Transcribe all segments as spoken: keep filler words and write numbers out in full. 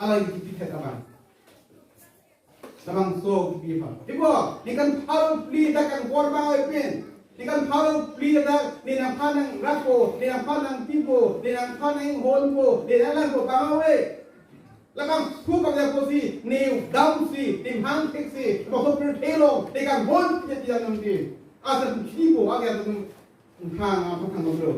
Alangli kipi thet abang. Labangso kipi aphan. Ibo, ningkan pharo phli dak kanghon abang epin. Ningkan pharo phli dak ne nangphan nangrappo, ne nangphan nangpipo, ne nangphan nanghonpo, ne nanglangpo abang ave. Labangso abang apotsi, ne damsi, ne mhang theksi, labangso pirthe along, ne kanghon pijat pijat nangji. Asa tum chinipo, ake atum hang, atum hang lo.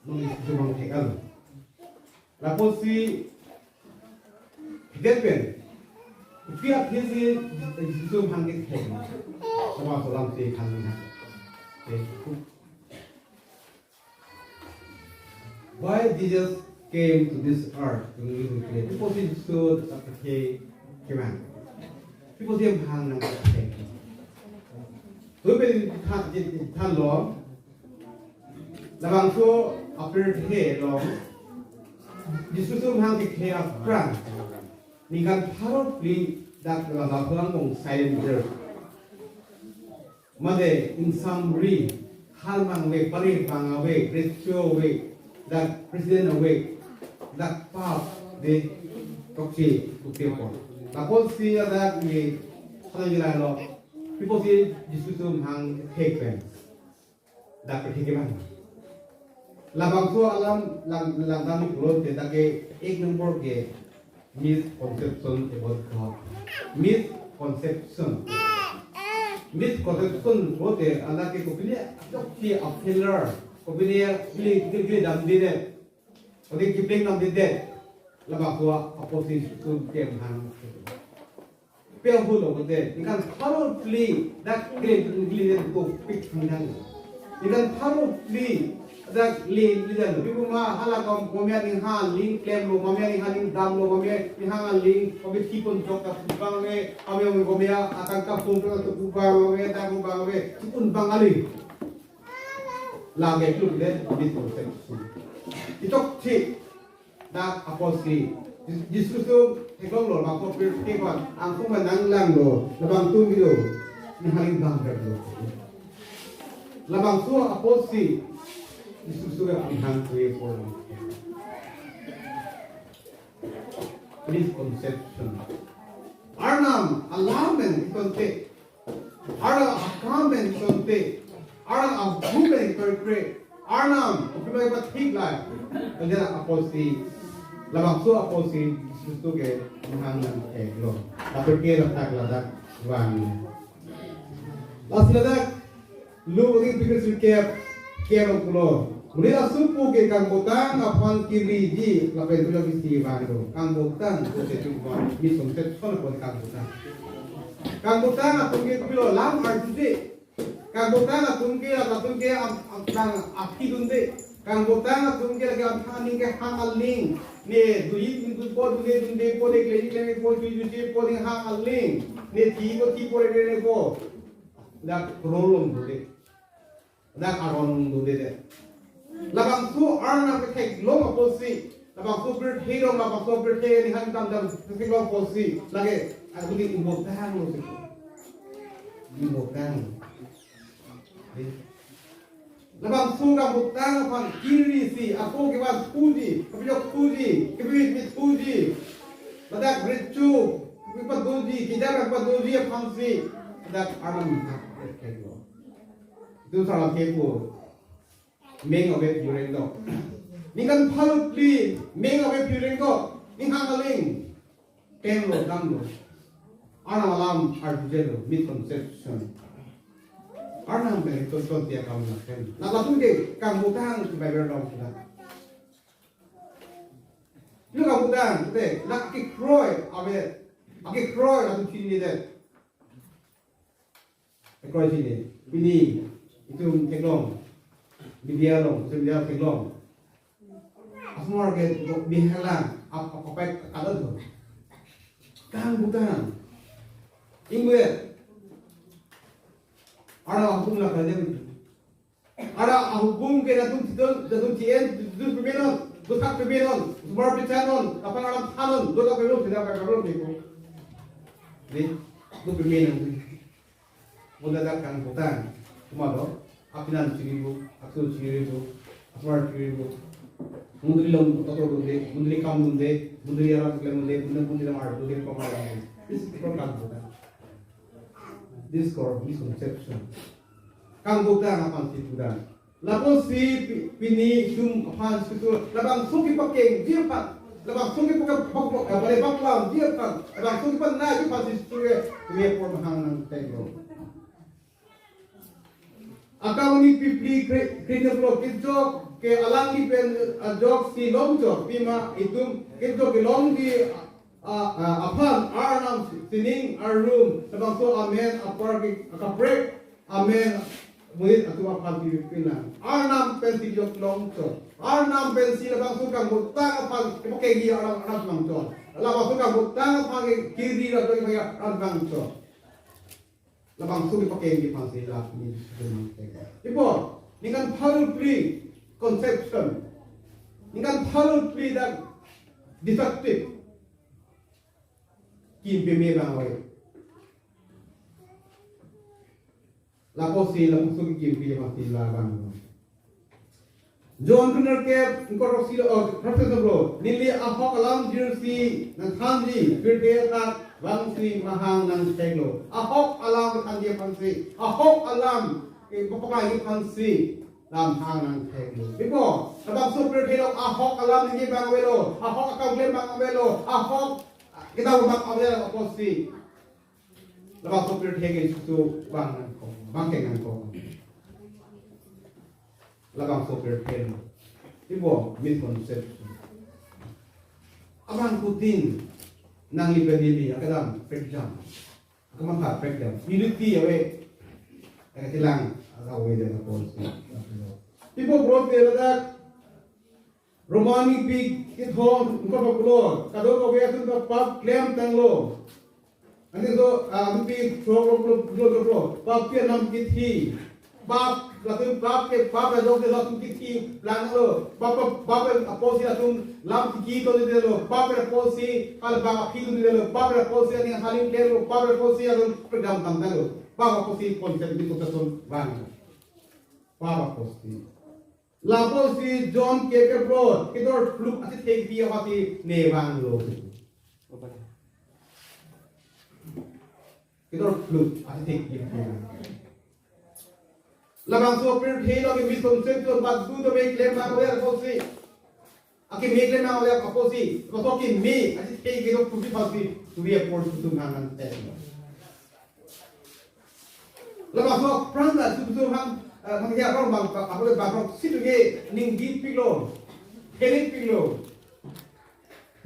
Nung isi jumang thekal. Lapotsi, thek pen. Pi aphisi Jisu hang ke thek. Sama salam si hang na. Okay. Why Jesus came to this earth? Pi apotsi Jisu dak kethe kevang? Pi apotsi hang nangkethe? Lapen than, thanlo, labangso apirthe along Jisu hang kethe aphrang, ningkan pharo phli dak labangso along silent year. Mate ingsamri, harmang ave, pari bang ave, recho ave, dak president ave, dak pap de tokche kutepo. Lapotsi dak ne sana jila lo, pi apotsi Jisu hang thek pen dak thek kevang? Labangso alam lang, langdam ni pulote dak ke ek number ke misconception about God. Misconception. Misconception pulote hala ke kopine, jok si a failure. Kopine kili, kili, kili damdedet. Ode kipling damdedet. Labangso apotsi Jisu kemhang. Pe ahut lo kote, ningkan pharo phli dak kle kle ko pik nang. Ningkan pharo phli dak le le dan. Pi apot ma hala ka mame aning hang aling klemlo, mame aning hang aling damlo, mame aning hang aling, mame thipon chok ta pu abang ave, mame mame mame atangka phone ta pu abang ave, ta pu abang ave, thipon abang aling. Lake kluk le, misconception. Itok thik. Dak apotsi, Jis-, Jisu theklonglo, labangso pirthe aphan, angkung ma nanglanglo, labang atum kedo, ne hang bang lo. Labangso apotsi, Jisu ke amhang kre po. Misconception. Arnam alam pen konte, Arnam akam pen sonte, Arnam ahum pen krekre, Arnam, opi mai pathik lai. Kanya apotsi, labangso apotsi, Jisu ke hang nangtheklo. Tapi ke latak ladak vang. Lasi ladak, Luke aning phlikep, kep along pulo. Monit asopo ke kangbotang aphan kiriji, lapen pulo isi vanglo. Kangbotang, pulo si cuma, misconception pulo kangbotang. Kangbotang atum ke kopilo, lam arjuje. Kangbotang atum ke, atum ke am, am, nang aphi dunde. Kangbotang atum ke lake amthang aning ke hang aling. Ne duji dunpo, dunde dundepo, ne kleji klemepo, juiji juipo, ne hang aling. Ne thipo thipo, rerepo. Dak rong along dunde. Dak arong along dunde det. Labangso Arnam ketheklong apotsi, labangso pirthe along, labangso pirthe aning hang damdam ketheklong apotsi, lake, aku di imbotanglo si. Imbotang. Labangso kangbotang aphan kirisi, ako kevan thuji, kapejok thuji, kepivit thuji. Ladak recho, kepadoji, kejar kepadoji aphansi, ladak Arnam hak ketheklong. Itum sarla kepu. Meng ave pu rengdok. Ningkan pharo phli, meng ave pu rengdok. Ne hang aling. Penglo, damlo. Arnam alam arjujelo, misconception. Arnam pen ton ton tiya kam na pen. Na latum ke kangbotang si Bible along sudah. Ilo kangbotang, te, la kekroi ave, kekroi latum chinidet. Kekroi chini, pini, itum theklong, media along, social media theklong. Asomar ke, bihala, ap, ap, apai, kalat ho. Kangbotang. Ingwe. Arnam ahum la kajem. Arnam ahum ke latum thidun, latum thien, thidun pemenon, dothak pemenon, osomar pechanon, kapang alam thanon, dothak pemenon, sida kapang alam pemenon. Ni, Gu peme nang. Bonta dak kangpokta. Komatlo? Apinan chiribo, aso chiribo, asomar chiribo. Mondoli along totorde, mondoli kamdunde, mondoli alam klemde, mondoli, mondoli amar dunde, pamar dunde. This is called kangpokta. This is called misconception. Kangpokta aphansi puda. Lapusi pi-, pini itum aphan susu, labangso kepakengji aphan, labangso kepakeng, pok-, pok-, eh, bale paklamji aphan, labangso kepanangji aphansi susu ke, kami apor mahang nangteklo. Akam ni pipli kre-, kreteplo kejok ke alangli pen, eh, ajoksi longchot, pima itum kejok kelongji, ah, ah, aphan arnam sining arum, labangso amen apar ke akaprek, amen, monit atum aphan pipinang. Arnam pensi kejok longchot. Arnam pensi labangso kangpokta aphan kepakengji arnam, arnam longchot. Labangso kangpokta aphan kiri rajo ipaya arnam longchot. Labangso kepakengji aphansi la pini susu nangteklo. Ipo, ningkan pharo phli conception. Ningkan pharo phli dak deceptive. Kim peme abang oi. Lapusi, lapusi kim peme abangsi labang. John kre-nerkep, ingkoi ra isi lo, oh, Professor bro, neli ahok alam jirsi nangthanji, pirthe athak abangsi mahang nangteklo. Ahok alam thanji aphansi, ahok alam, eh, pakai aphansi, lam hang nangteklo. Ipo, labangso pirthe along ahok alam ningje abang avelo, ahok akam klem abang avelo, ahok kedam abang avelo apotsi. Labangso pirthe ke susu abang nangkok, abang ke nangkok. Labangso pirthe lo. Ipo misconception. Abang kutin nangli pen neli akadam prekjam. Akamatha prekjam. Unity ave. Akatilang ave dan apotsi. Ipo bro te ladak Romani pik kethom ingkoi ra pulo, kadokave atum ta pap klemtanglo. Ani do, ah, pik thom ra pulo, pulo, pulo, pulo. Pap ke nam kithi. Pap, latum pap ke, pap ajok ke latum kithi planglo. Pap, pap, pap apotsi latum lam tiki tondetlo. Pap apotsi, al bang aphi tondetlo. Pap apotsi aning halim klelo. Pap apotsi atum prekjam tangtanglo. Pap apotsi konsep di konsep bang. Pap apotsi. Lapusi John ke keplo, kedor phluk asithekpi aphansi ne vanglo. Kedor phluk asithekpi aphan. Labangso pirthe along ke misconception badu do me klem abang ave apotsi. Akeme klem abang ave apotsi. Apotsi keme asithekpi kedor phluk aphansi. Tumi apor susu nang nangteklo. Labangso aphrang ta susu hang, eh, mangya aphrang bang, bang, apor bangkok situ ke ningdipiklo, thelepiklo.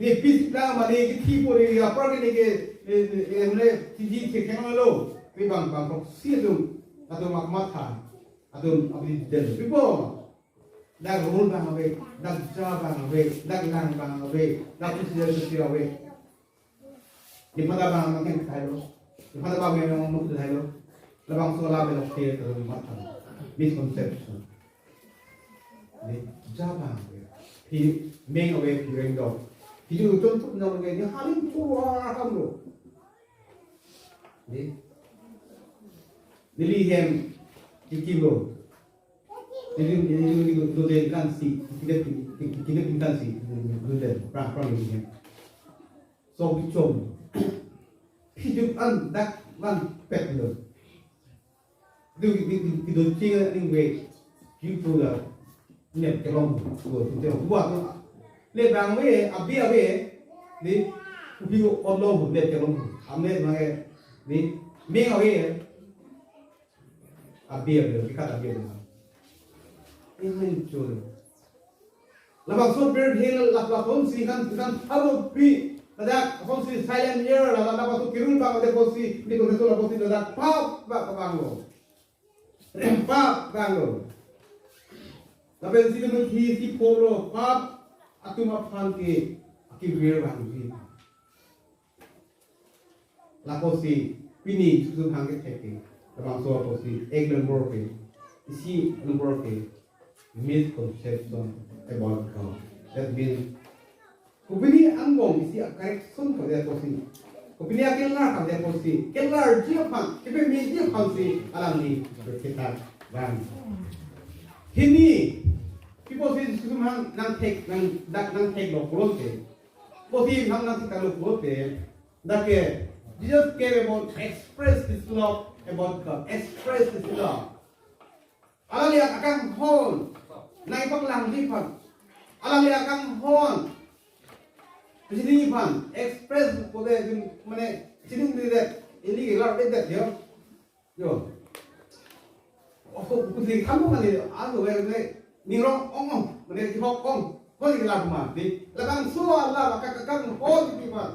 Ne pisi plang mane kithi pore apor ke ne ke, eh, eh, eh, mane tiji thekhenglo. Pi bang bangkok situ, atum akmatha, atum abdi del. Pipo, dak rule abang ave, dak ja abang ave, dak lang abang ave, dak isi isi ave. Nephan ta abang nangkethailo. Nephan ta abang nangkethailo. Labangso alam belok ke terus matang. Misconception. Ne, ja abang ave. Phi meng ave, phi rengdok. Phi ju chonput nang ke, ne halim chua hamlo. Ne. Neli hem kikilo. Neli, neli, neli, neli, neli kansi, kita, kita, kita kansi, neli, neli, pra, pra, neli hem. So, bichom. Phi ju an dak van pet lo. Du, du, du, du, du, ching ning ve. Ju tu la. Nep kelong, tu, tu, tu, tu, tu. Le abang ave, abi ave. Ni, upi ko onlong, nep kelong. Amne mange, ni, meng ave. Abi ave, bikat abi ave. Ini muncul. Labangso pirthe la, la, lapusi kan, kan alo pi, ladak lapusi silent year, la, la, lapusi kirun bang, lapusi, di ko lapusi ladak pap, pap, pap, pap, pap, pap. Lapen si lapusi si polo, pap, atum aphan ke, akivir bang di. Lapusi pini susu hang kethek ke, labangso lapusi ek nombor ke, isi nombor ke, misconception about God. That means, kopine angbong isi a-correction ko dia lapusi. Pini akelar kam de apotsi, kelarji aphan, kepameji aphansi alangli kita bang. Hini, pi apotsi Jisu Khrista nangthek, nang, dak nangtheklo pulote. Apotsi nang nangtheklo pulote. Dak ke, Jesus came about express his love about God. Express his love. Alangli akanghon nangpaklangji aphan. Alangli akanghon pachiniji aphan. Express pulote itum mane chiningri det, ili lardet yo. Yo. Oh, kusi kamu mane anu mane ningrong ong ong, mane kihok ong. Kali kelar ma di. Labangso alam akak akanghon pi aphan.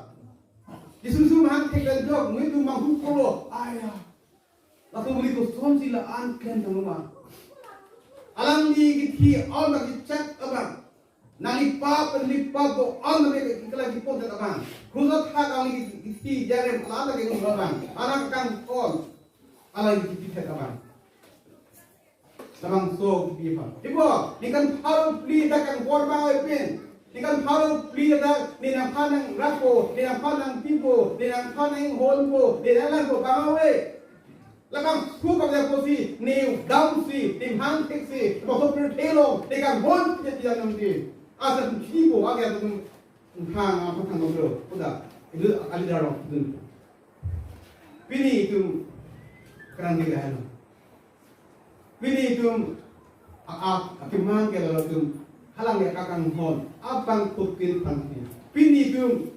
Jisu Khrista nangthek dan jok, ngitu manghu pulo. Aya. Latum beli kosonsi la-an klem tanglo ma. Alangli kithi on bagi chat abang. Nanglipap, nanglipap do-an nanglipap do-an. Krus athak alangli kithi jarem la-an lagi abang. Anak akanghon. Alangli kithi thek abang. Labangso kipi aphan. Ibo, ningkan pharo phli dak kanghon bang ave pen. Ningkan pharo phli dak ne nangphan nangrapo, ne nangphan nangpipo, ne nangphan nanghonpo, ne nanglanpo bang ave. Labangso kam ya apotsi, ne damsi, ne mangtheksi, labangso pirthe along, ne kanghon pijat pijat nangji. Asa tum chipo, agi atum hang, apa hang nonglo, udah, itu kali darong, itu. Pini itum kerang di lahan. Pini itum a-, a-, akemang ke lalu itum halang ya akanghon abang putkin panti. Pini itum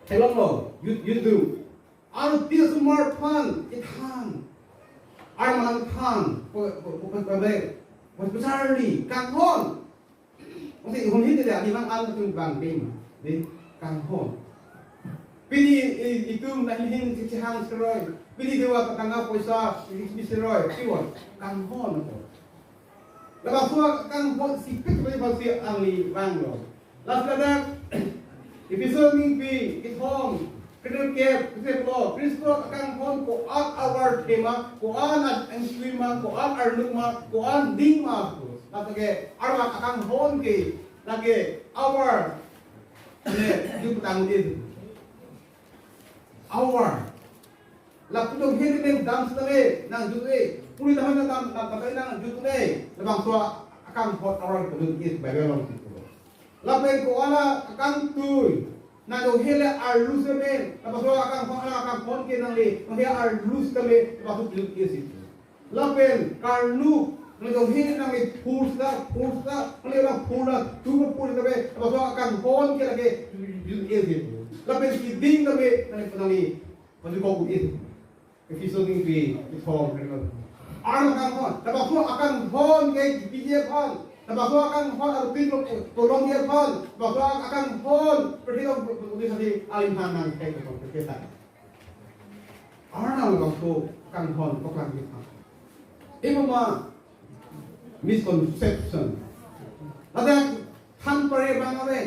helong lo yut yut tu. Aru tia sumar pan ithan. Arman than. Besar ni kanghon. Mesti hum hin tidak di mang an tu bang pin di kanghon. Pini i-, itum na hin hin si chihang seroi. Pini dewa tangka poisa si seroi. Iwon kanghon ko. Labangso kanghon sipik seperti pasti angli bang lo. Last kata Efeso ningpi kethom kre-kep kre-kep lo, Kristo akanghon ko-an avar thema, ko-an at-, angtui ma, ko-an arnuk ma, ko-an ding ma. Lake arma akanghon ke, lake avar, ne, ju petang din. Avar. Lapu dong hini neng dam setame, nang jut e. Puri tahan nang dam, dam setame nang jut e. Labangso akanghon avar kedun is Bible along situ. Lapen ko-an akangtui. Nang dong hele arlu semen. Labangso akanghon, akanghon ke nangli. Dong hele arlu setame. Labangso jut is itu. Lapen karnuk. Nang dong hele nangli phur seta, phur seta. Nangli nang phur na, tu phur seta be. Labangso akanghon ke lake jut is itu. Lapen keding nangli, nangli, nangli. Maju kok is. Efeso ningpi kethom kre-kep. Arma akanghon, labangso akanghon ke P G F hon, labangso akanghon arpin lo kolom dia hon, labangso akanghon perhilo putih sadi alim hang nang kai ko kita. Arma labangso akanghon koklang kita. Ibu ma misconception. Ada than pare bang ave,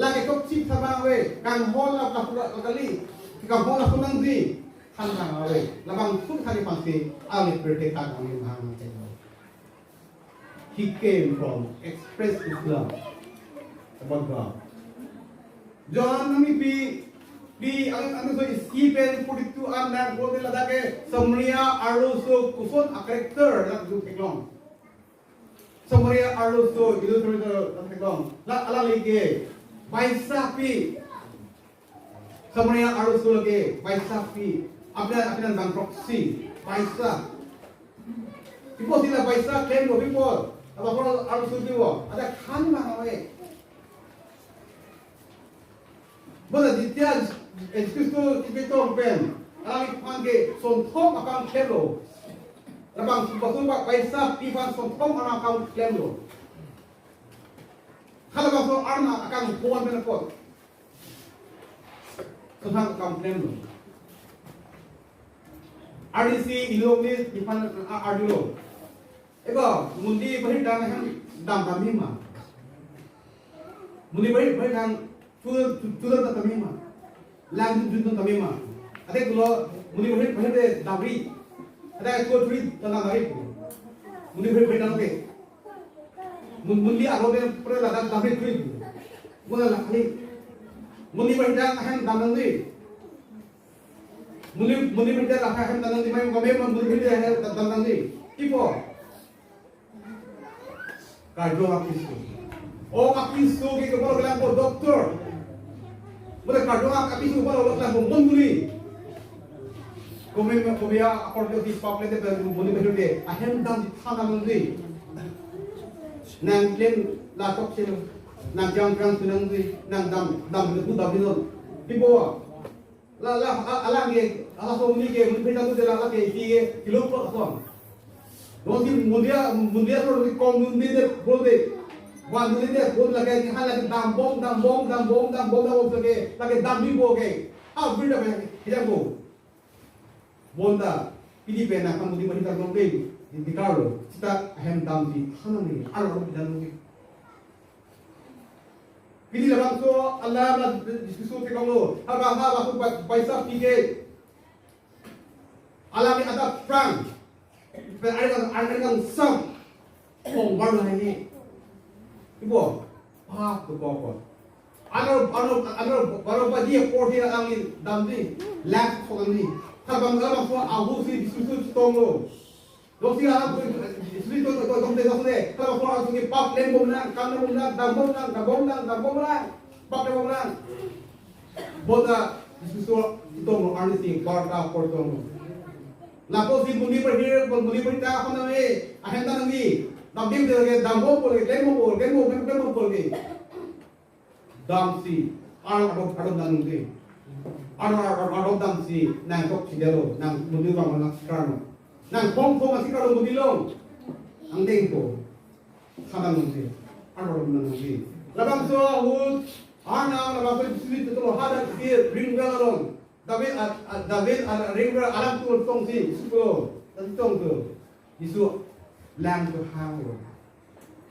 lake kok chip tha bang ave, kanghon la kapura kali, kanghon la kunang di, than bang ave, labangso than pasti, ale perte than ave bang ave. He came from express his love about God. John nami pi, pi ang, ang so isi pen forty-two an nang bote ladak ke Samaria arloso koson a-character ladak tu theklong. Samaria arloso, ilu terus ladak theklong. La alangli ke, baisa pi. Samaria arloso lake, baisa pi. Apna, apna bang proxy, baisa. People sila baisa claim lo people. Apa kalau arloso di wo? Ada kan bang ave. Bola di tia, Jesus Kristo di beton pen. Alangli aphan ke sonthom aphan klem lo. Labang sumpah sumpah baisa pi aphan sonthom aphan klem lo. Kalau bangso arma akanghon pen kot. Sonthom aphan klem lo. R D C ilong ni iphan a-, arjulo. Ego, mundi bahir dam hem dam kami ma. Mundi bahir, bahir dam tu, tu, tu dam kami ma. Lang tu, tu dam kami ma. Ade kulo, mundi bahir, bahir de damri. Ade kulo turi dam damri. Mundi bahir, bahir dam ke. Mun, mundi aro de pre la dam damri turi. Muna la kali. Mundi bahir dam hem dam damri. Muni, muni berita lah hem tanang di mai, kami muni berita hem tanang di. Ipo. Kardom apiso. O apiso ke kepala kelang ko doktor. Muni kardom apiso kepala kelang ko mondoli. Kome me kome ya akor di pap le te muni berita ahem dam di thana nang di. Nang klem latok selo. Nang jang jang sunang di. Nang dam dam le ku dam di non. Ipo. La, la, a-, alang ke, ala so muni ke, muni peta tu de la, la ke, ki ke, kilo po son. Don si mundia, mundia so di kom nun di de, bol de. Wan nun di de, bol la ke, ni hala ke dam bom, dam bom, dam bom, dam bom, dam bom, la ke, la ke dam di bo ke. Ah, bida pe, kita bo. Bonta, pidi pe na kamu di mani ta dong de, di, di karo, sita ahem dam di, hana ni, alo di dam di. Pini labangso alam la diskusi tekong lo. Haba haba ko pa-, paisa pike. Alam ni ada perang. Pe ada ada ada sam. Kong baru lagi. Ibo. Ah, tu kong kong. Ano ano ano baru bagi porsi alam ni dam di. Lak kong ni. Haba labangso ahu si diskusi tekong lo. Dosi alam ko, isli to to to to to ne. Kalau ko alam ko pap lem bom nang, kam lem bom nang, dam bom nang, dam bom nang, dam bom nang. Pap lem bom nang. Bonta diskusi tekong lo arnisi barta por tekong lo. Lapu si muni perhir, muni perhir ta apa namanya? Ahem ta nang ni. Dam bom de lagi, dam bom bol lagi, lem bom bol, lem bom, lem bom bol lagi. Damsi, arong adop adop nang nungsi. Arong adop adop damsi, nang tok si delo, nang muni bang nang sekarang. Nang kong kong masih kalau muni long. Nang deng ko. Sana nungsi. Arong adop nang nungsi. Labangso ahut, ana labangso sini betul hadak si ring bel along. David a, a, David a, ring bel alam tu tong si, suko. Tong tu. Jisu lang kehang lo.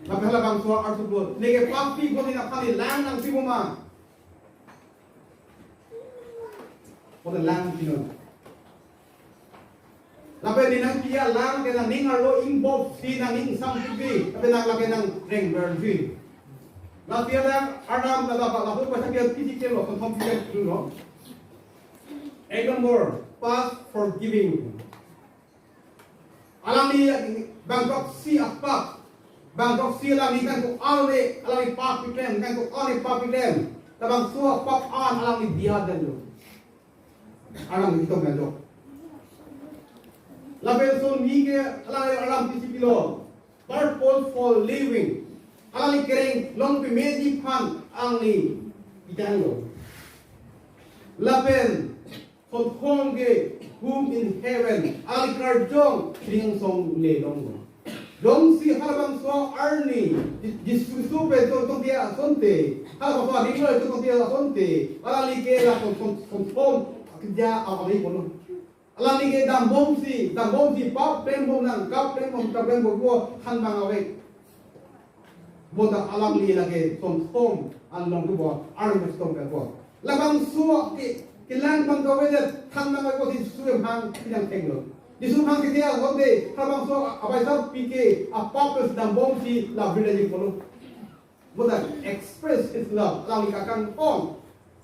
Lapen halabangso artuplo. Neke papi ko ni na pani lang nangpi bom ma. Ko lang pinon. Lapen ne nangpi alang ke nangning arlo ingbop si nangning sampipi. Lapen nang lapen nang reng berpi. Lapen nang Adam la la la la ko pasa dia pisi kelo kon pisi kelo. Ek number, past forgiving. Alangli bangkok si apap. Bangkok si alangli kan ko alwe, alangli pap piklem, kan ko alwe pap piklem. Labangso apap an alangli dia dan lo. Alangli hitom dan lo. Lapen so ni ke alangli alam pisi pilo. Purpose for living. Alangli kereng long pe meji aphan alangli itang lo. Lapen Sonthom ke home in heaven, alangli karjong ring song le long. Jongsi halabangso arni, Ji-, Jisu Kristo pen tong tong dia asonte, halabangso aring lo tong tong dia asonte, alangli ke la son, son, sonthom, kerja awali kono. Alangli ke dambom si, dambom si, pap klem bom nang, kap klem bom, kap klem bom, bo, han bang ave. Bonta alangli lake sonthom an long tu bo, armes tong ke bo. Labangso ke, kelang bang kave det, than nang ko si Jisu hang pinang thenglo. Jisu hang ke dia hote, labangso abaisar pike, apap es dambom si, la bida ji polo. Bonta express his love, alangli kakang pon.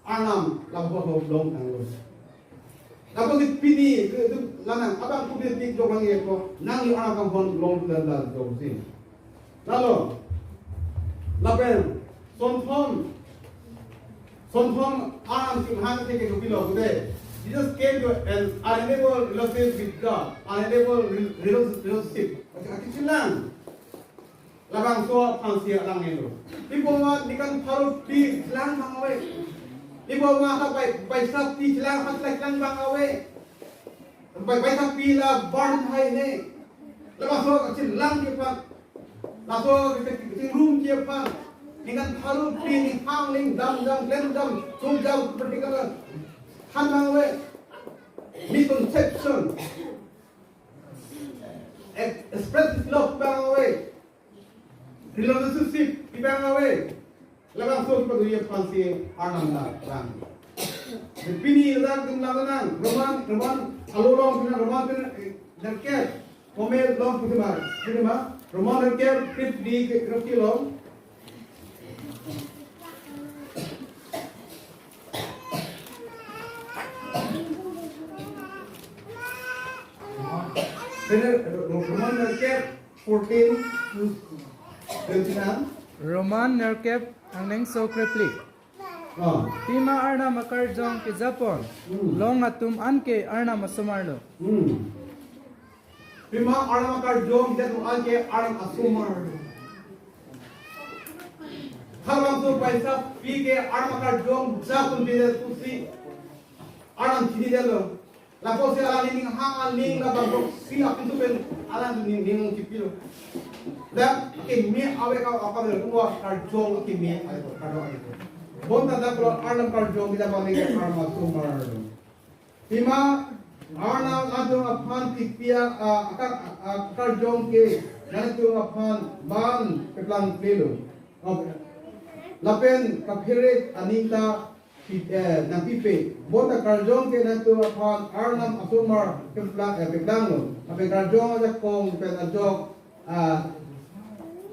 Arnam lapuson long tanglo. Lapuson pini, ke, ke, lanang, abang kubi tik jok lang ye ko, nangli Arnam kanghon long dan dan jok si. Lalo, lapen, sonthom, sonthom Arnam si hang si ke kopilo, kude. Jesus came to an unendable relationship with God, unendable re-, rela-, relationship. Ati, ati chilang. Labangso aphan si alang elo. Ipo ma nikan pharo pi chelang bang ave. Ipo ma ha pai, paisa pi chelang ha chelang bang ave. Pai, paisa pi la bar hai ne. Labangso chelang ke aphan. Laso ke, ke, ke room ke aphan. Nikan pharo pi ni hang ling dam dam klem dam. Sum dam seperti kala. Han bang ave. Misconception. Ex-, express love bang ave. Relationship kibang ave. Labangso kipaduri aphan si Arnam la bang. Pini la dum la nang Roman, Roman, alo long pina Roman pina, eh, derket. Kome long putih ma, putih ma. Roman derket, krit di ke, krit di long. Roman nerkep fourteen, twenty-nine. Roman nerkep angdengso krephli. Ah. Pima Arnam akarjong kejapon, hmm, long atum anke Arnam asomar lo. Hmm. Pima Arnam akarjong kejapon anke Arnam asomar lo. Halabangso paisa pi ke Arnam akarjong japon pide pusi Arnam chinidetlo. Lapusi alangli ning hang aling labang si apin tu pen alang ning ning chipilo. Dak keme ave ka apa le ko karjong keme ave ko karjong ave ko. Bonta dak lo Arnam karjong kita bang ning Arnam asomar lo. Pima Arnam latum aphan pikpia, ah, akar, ah, akarjong ke nangtum aphan ban keplangplelo. Okay. Lapen kaphere aning ta pi-, eh, nangpipe. Bonta karjong ke nangtum aphan Arnam asomar keplang, eh, keplanglo. Lapen karjong ajakong pen ajok, ah,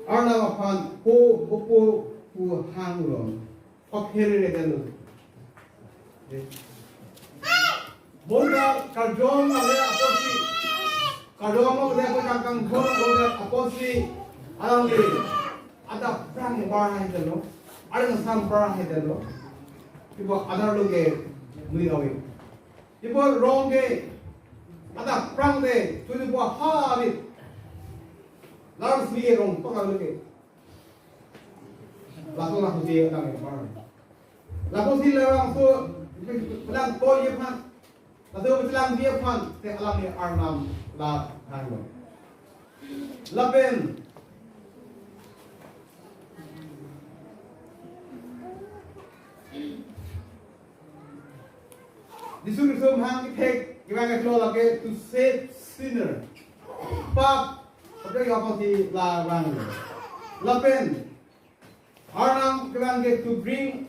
Arnam aphan po, po, po, pu hanglo. Kaphere le dan lo. Bonta karjong ale apotsi. Karjong ale apotsi kangkang bon bonta apotsi. Alangli adap prang bar hai dan lo. Adap sam bar hai dan lo. Ibo adar lo ke nui awi. Ibo rong ke adap prang de. Tuni bo ha awi. Lar sui rong tong awi ke. Laso laso si nang bar. Lapusi labangso pelang toji aphan, laso pelangji aphan te alangli Arnam la hanglo. Lapen Jisu Khristo hang kethek kevang kethlo lake to save sinner. Pap, pap ya apa si la vanglo. Lapen Arnam kevang ke to bring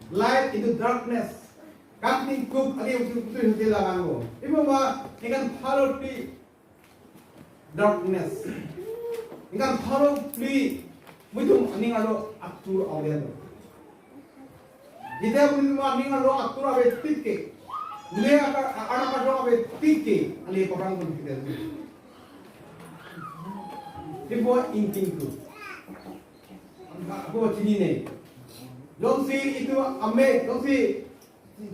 light into darkness. Kangtingkup agi utu utu hati la vanglo. Ibo ma ningkan pharo phli darkness. Ningkan pharo phli muitum aning arlo atur avedetlo. Jite muitum aning arlo atur avedet ke. Mule akar Arnam arlo avedet ke. Ale paprang pon kita. Ibo ingtingkup. Ako chinine. Jongsi itum amek, jongsi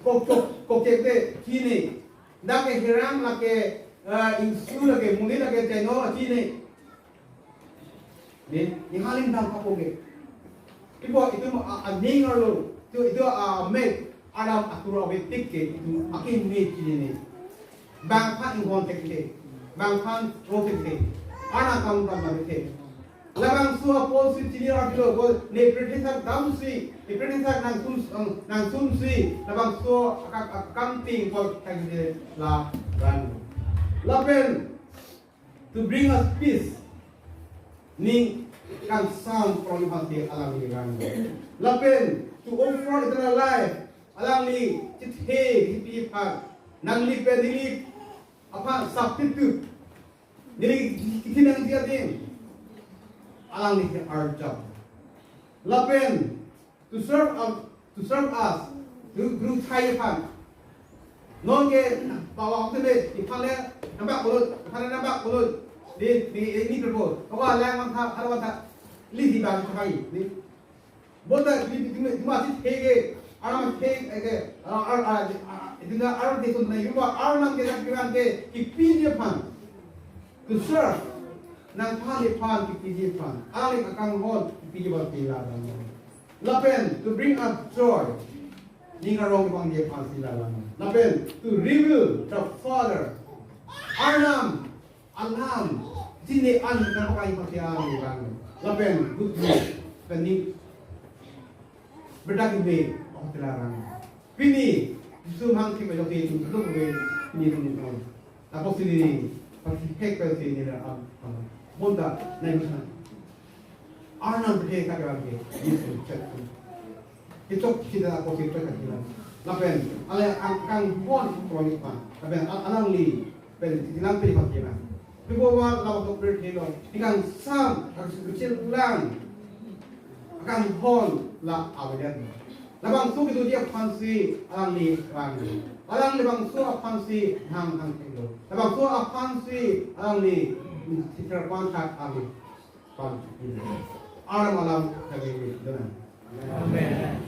kok kok kok kek te chinine. Dak ke hirang lake, eh, ingsu lake, muli lake cheno chinine. Ne, ni halim dam kapo ke. Ibo itum a, aning arlo, itum, itum amek, Arnam atur avedet ke itum akin me chinine. Bang phan inghon thekthe. Bang phan ro thekthe. Arnam kam kam thekthe. Labangso apotsi chini arlo ko ne prethesak damsi, ne prethesak nangsum, nangsumsi, labangso akam, akam ting ko thekthe la ran. Lapen to bring us peace. Ning kangsam prong aphan te alangli vang. Lapen to offer eternal life. Alangli chethe kipi aphan. Nangli pen neli aphan substitute. Neli kithi nangji adim. Alangli ke arjap. Lapen to serve us, to serve us, to grow thai aphan. Non ke bawa hotel le, iphan le nambak pulut, iphan le nambak pulut. Di, di, ini perbo. Kawa lang mantha, ada mantha. Li di bang sakai. Di. Bonta di, di, di, di masih thege, aram thege, eh, ke, ah, ah, ah, di, ah, di na aram di sun na yuwa, aram ke nak bilang ke, kipiji aphan. To serve. Nangphan iphan, kipiji aphan. Aling akanghon, kipiji aphan pila dan. Lapen, to bring us joy. Ning arong bang dia pasi lalang. Lapen, to reveal the Father. Arnam, alam, jine an nangpakai pati alam orang. Lapen, good news. Pen ning, berdak ini, oh, terlarang. Pini, Jisu hang ki majok itu, itu, pini, pini, pini. Lapusi neli, pasi hek pasi neli, ah, ah, bonta, nai bisa. Arnam he ka kevang ke, Jisu chet. Kechok kita lapusi chet ka kevang. Lapen, ale angkang bon kronik pa. Lapen, al-, alangli, pen, tilang pe pa kevang. Pipo wa lawa to ber kelo, ning kangsam, harus kecil lang. Akanghon la awajan. Labangso kedo dia aphansi alangli vang. Alang labangso aphansi hang hang theklo. Labangso aphansi alangli thither pan thak alangli pan. Alam alam kami ini dengan. Amen.